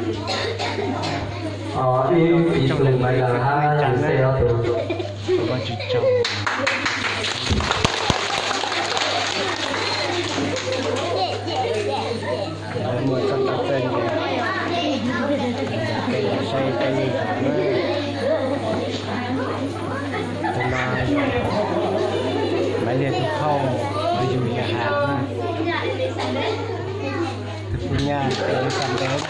Ib piv txwv Maiv Las hab Yauxej ob tug. Muaj txoj kev txawj ntse, saib tej yam na. Tus no yog Maiv Liag tus phauj, tus yug yawg Has na. Tus nyab tus yawg Xam Ntev.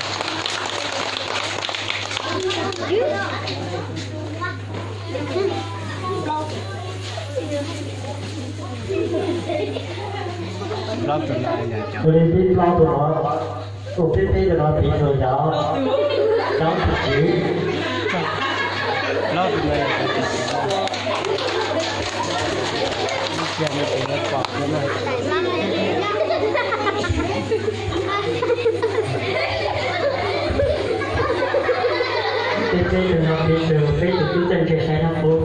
Plaub tus no yog cov, tus li peb plaub tus no, tus peb peb tus no piv txwv cov, cov tim tswv. Plaub tus no yog cov tim tswv. Ib pliag no ces yuav pom thiab na. Peb peb tug no piv txwv, peb tug tub txawj ntse saib tag pub.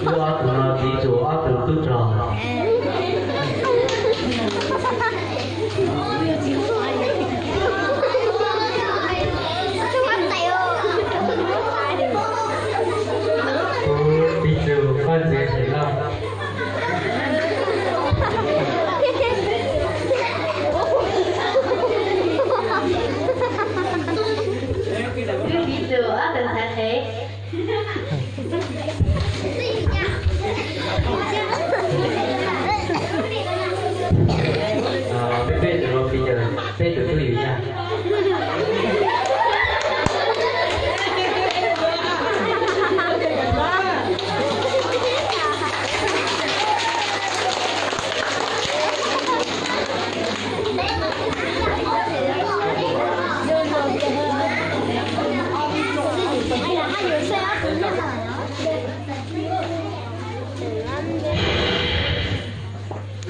Wb ob tug no piv txwv ob tug tub rog. Kuv piv txwv Vaj Ntxwv Xeem Lauj. Wb piv txwv ob tug ntxhais qhev. Peb peb tug no piv txwv peb tug tub yug yaj.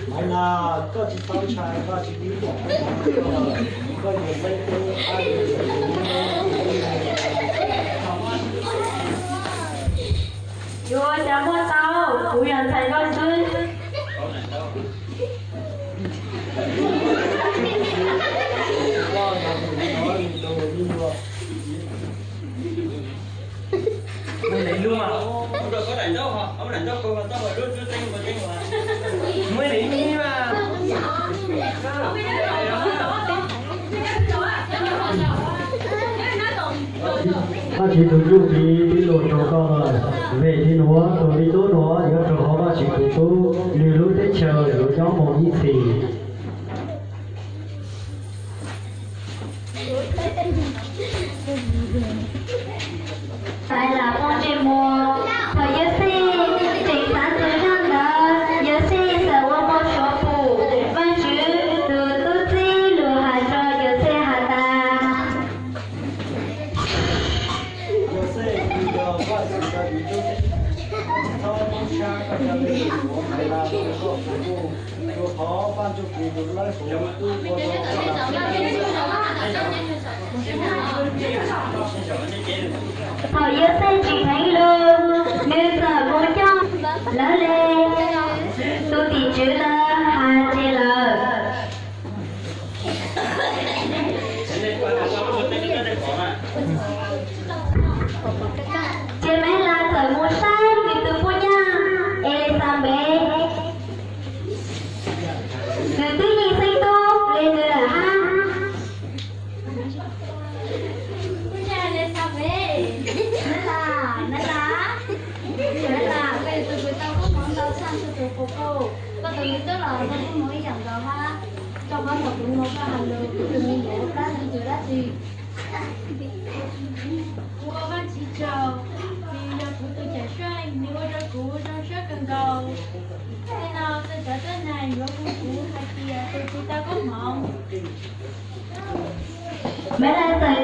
Maiv Las, koj tsis tau ntshai, koj tsis pib, koj yuav meej tub. Yuav cas muaj tau, kuv yog ntxhais koj xwb. Vajtswv tus Ntuj piv tib lus rau koj lawm. Vim li nuav tus me tub nuav yuav rau hauv Vajtswv tus tub, nws lub teb chaws yuav nyob mus ib txhis. Maiv Las poob ntsej muag. Thaum Yauxej tseem xav txog zaj ntawd, Yauxej txawm ua npau suav pum Vajtswv tus tub txib lus has rau Yauxej has tas. Thaum Yauxej tsis dheev lus, nws txawm mus coj lawv le. Tus tim tswv lawv has tes lawm. Ces Maiv Las txawm mus saib nws tus poj nyaj Elixanpev, nws twb yeej xeeb tub li nws lawm hab. Maiv Las, Maiv Las, Maiv Las, koj yog tus kws tau koob hmoov ntau tshaj txhua tus puas paub? Koj tus me tub los tau koob hmoov ib yam nkaus hab. Rau qhov thaum kuv nug koj has lus, kuv tus me nyuam ua plab ntawd yog dab tsi? Kuv ua Vajtswv tsaug, vim yog kuv tus cawm seej, nws ua rau kuv zoo siab kawg nkaus. Txij no txog cov tuab neeg yuav hu kuv hais tias tus kws tau koob hmoov. Maiv Las txawm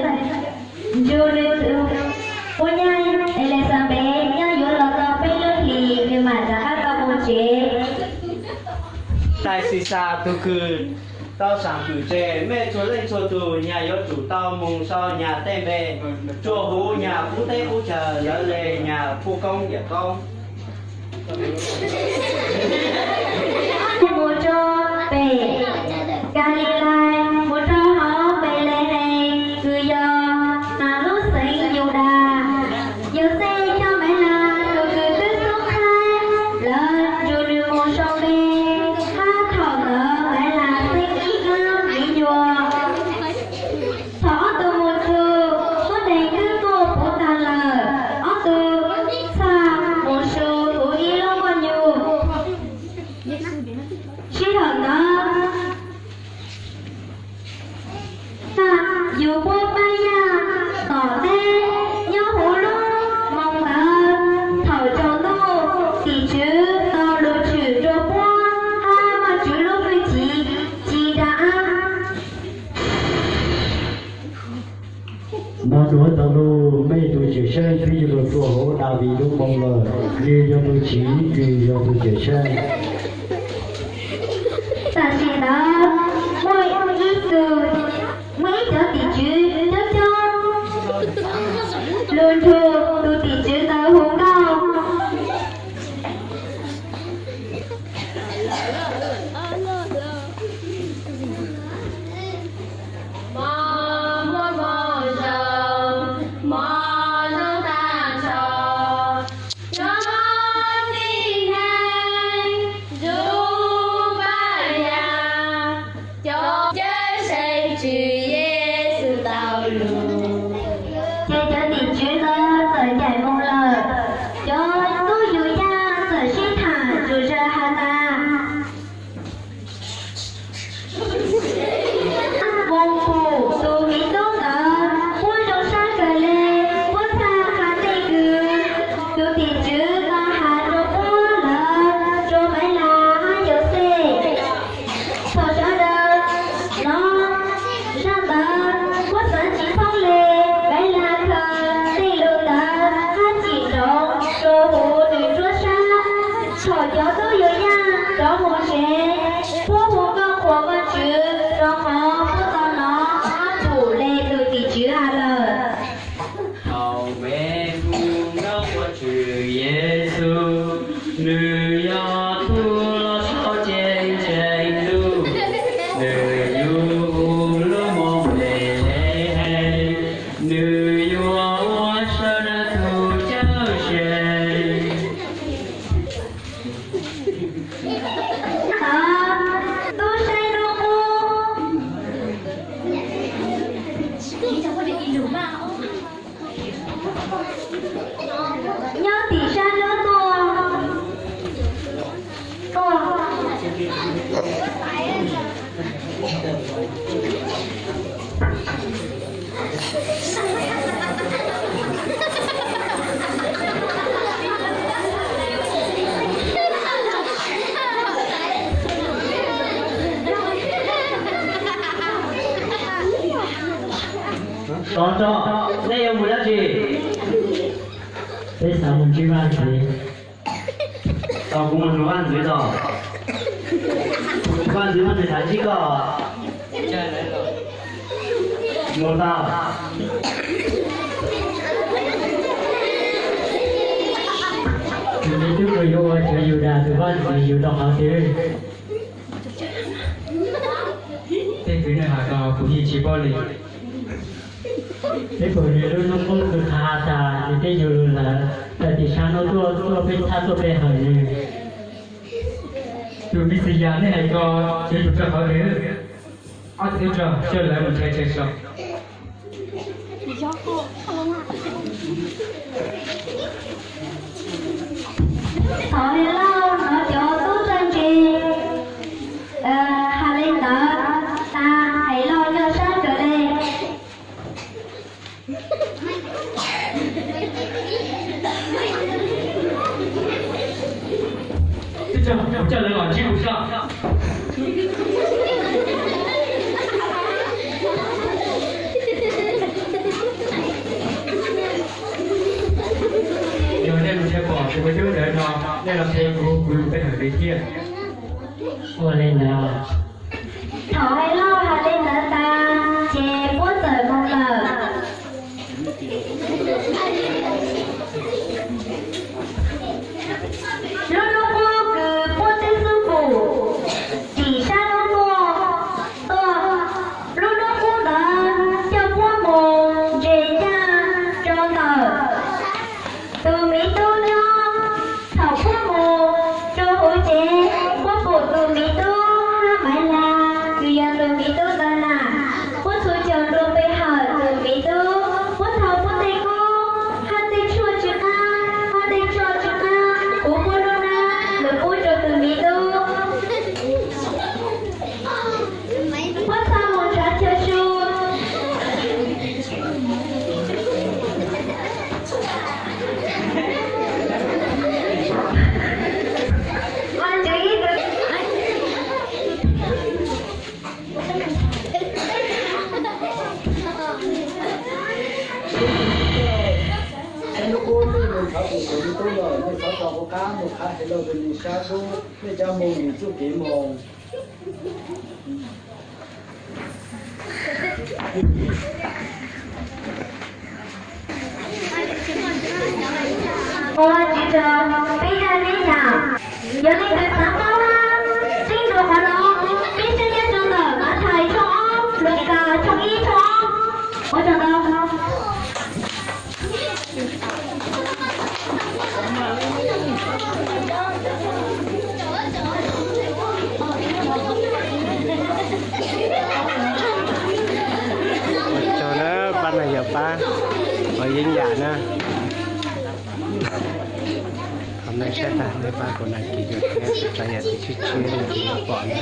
nrug nws tus poj nyaj Elixanpev nyob yuav los tau peb lub hlis, nws mam rov qab tau mus tsev. Tais Xis Xas tus kws Tau sam fwm tseg, mej txhua leej txhua tug nyag yuav tsum tau moog sau nyag tej npe, tsua huv nyag pub teb pub chaw, lawv le nyag pub koob yam koob. Mus rua pem Kalilais, mus rua huv Npelehees, kws yog hnav lub xeev Yudas. Yauxej coj Maiv Las tus kws twb tub qhaib, lawv nrug nws mus sau npe, hab thaum ntawd Maiv Las xeeb ib kab miv nyuas. Thaum ob tug mus txug, tuab neeg twb tuaj puv taag lawm, ob tug txhaj mus su huv ib lub nkuaj nyug. Sib thaum ntawd, yug puab paab yaaj tom teb nyob huv lub moos ntawd. Thaum tsaus ntuj, tim tswv tau lug tshwm rua puab hab Vaajtswv lub hwj chim ci nra ab. Nov nuav tau lug, mej tug Cawmseej twb yuav lug tuaj huv Daviv lub moos lawm, nws yog tug Tswv, nws yog tug Cawmseej. Tam sim ntawd muaj ib tug, muaj ib cov tim tswv coob coob lug nrug tug tim tswv ntawd hu nkauj. Mob muaj mob zoo, mob zoo tag nrho, cov tib neeg ntuj paj yaj, cov cawm seej Tswv Yexus tau lug. Ces cov tim tswv ntawd txawm ncaim moog lawm, cov tub yug yaj txawm sib tham zug zag has tas, moog pum tug miv tub ntawd, puab zoo sab kawg le, puab txhaj has tej kws tug tim tswv tau has rua puab lawm, rua Maiv Las hab Yauxej. Thaum sawv daws nov zaj ntawd, puab xaav tsi thoob le, Maiv Las khaws tej lug ntawd hab tsim nrov rua huv nws nruab sab. Thaum cov tub yug yaj rov moog tsev, puab hu nkauj qhuas Vaajtswv rua qhov puab tau nov hab pum le tug tim tswv has lawm. Thaum mej hu nkauj qhuas Tswv Yexus, nws yog tug lug sau ceeb tsheej ntuj, nws yug huv lub moos Npelehees, nws yuav ua sawv daws tug cawm seej. Tub saib nub qub, nyob tim sab nub tuaj, tuaj. Tov tso, nej yuav mus dab tsi? Peb xav mus ntsib Vaj Ntxwv. Tau, kuv mus nug Vaj Ntxwv tau. Vaj Ntxwv, Vaj Ntxwv xav ntsib koj. Mus tau. Kuv twb mus yuav ua cov Yudas tug Vaj Ntxwv yug rau qhov twg? Tej kwv neej has ko kuv yeej tsi paub li. Peb pum nws lub nub qub kws qha has tas nws twb yug lug lawm, tawm tim sab nub tuaj, tuaj peb txhab tuaj pe hawm nws. Tus Mexiyas nej hais ko yuav yug rau qhov twg? Ob tug tub rog coj lawv mus nrhiav chaw so. Thaum Helauj hnov cov tub txawj ntse has le ntawd tas, Helauj nyuaj sab kawg le. Coj lawv los ntsib kuv sab. Yog nej mus nrhiav pom tus me tub ntawd no, nej los qhia kuv, kuv yuav peb hawm li thiab. Ua li ntawd. Thaum Hnub qub nej mus thov tus Tswv li qub lawm, nej txhob rov qab mus qhab hais lus rau neeg sab hnub, nej coj mus mus txuj kev mus. Ua tsis tsawg peb zaj neb yam, yog leej twg xav paub na, tseeb dua qhov no, peb saib nyob rau ntawm Mathais tshooj ob, Lukas tshooj ib tshooj ob. Ua tsaug ntau. Ua tsaug na, pab no yog pab ua yeeb yam na. Qhov no saib tas nej pab kuv naj kis yuav thiab, kuv tsav yam tus tshiab tshiab no kuv yuav pom na.